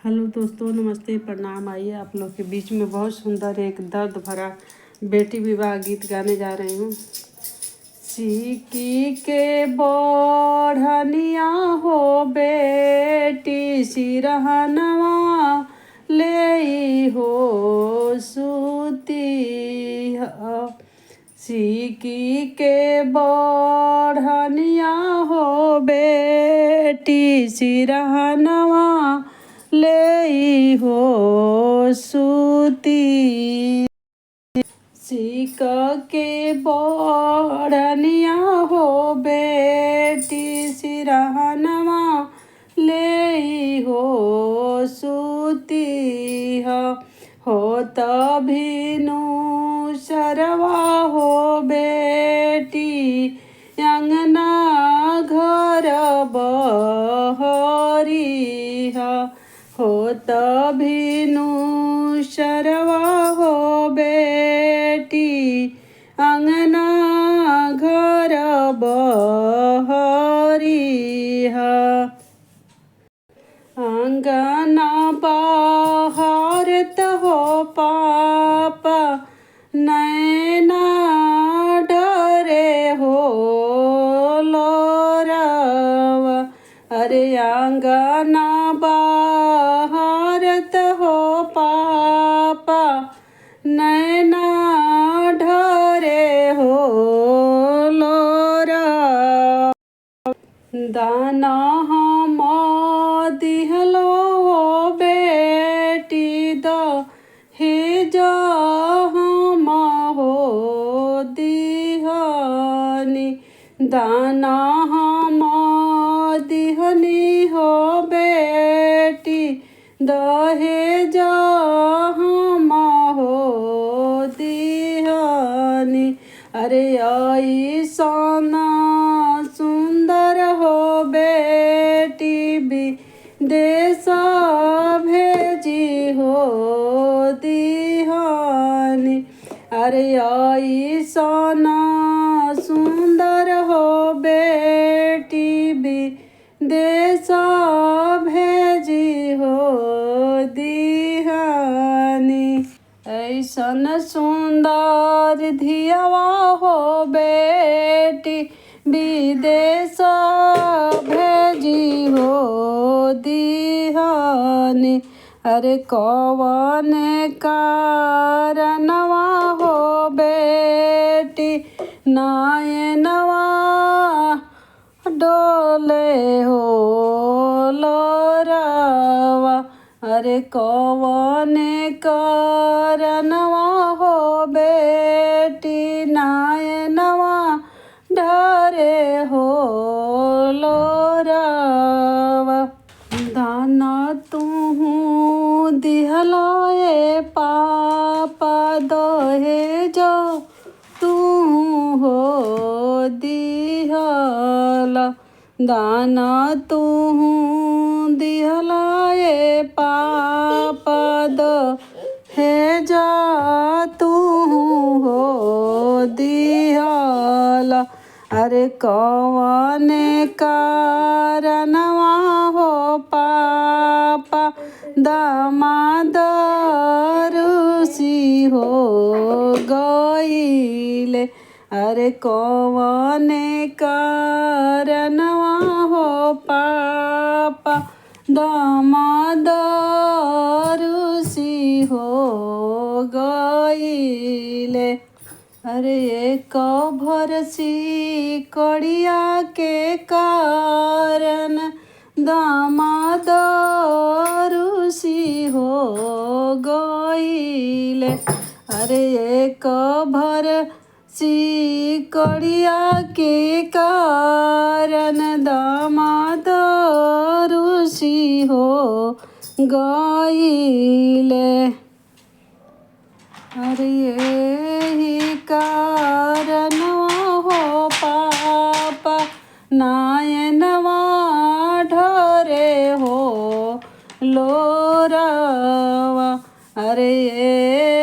Hello दोस्तों, नमस्ते, प्रणाम। आइए आप लोग के बीच में बहुत सुंदर एक दर्द भरा बेटी विवाह गीत गाने जा रही हूँ। सिकी के बढ़निया हो बेटी सिरहनवा ले हो सूती। सिकी के बढ़निया हो बेटी सिरहनवा ले हो सूती। सीक के बढ़निया हो बेटी सिरहनवा ले हो सूती। हो तभिनु सरवा हो बेटी अंगना घर बहरी। हो तभिनु सरवा हो बेटी अंगना घर बहरी। अंगना बहरत हो पापा नैना डरे हो लोरवा। अरे अंगना बहरत हो पापा नैना ढरे हो लोरा। दाना हम दिहलो बेटी द हे जा हम हो दिहनी। दाना हम दिहनी हो बेटी दहे जा हम हो दिहनी। अरे आई सोना सुंदर हो बेटी विदेश भेजी हो दिहानी। अरे आई सोना सुंदर हो बेटी विदेश भेजी हो दिहानी। ऐसन सुंदर धियावा हो बेटी विदेश भेजी हो दिहानी। अरे कौन कारणवा हो बेटी नायनवा डोले हो लोरावा। अरे कौन कारणवा हो बेटी नायनवा डरे हो लोरावा। दाना तू दिहलाए पापा दहे जो तू हो दिहला। दाना तू दिहलाए पापा दहे जा तू हो दिहला। अरे कौन कारणवा हो पापा दामाद रुसी हो गईले। अरे कौन कारणवा हो पापा दामाद रुसी हो गईले। अरे एक भरसी कड़िया के कारण दामाद रुसी हो गईले। अरे एक भरसी कड़िया के कारण दामाद रुसी हो गईले। अरे यही कारण हो पापा नायनवा ढरे हो लोरावा। अरे ये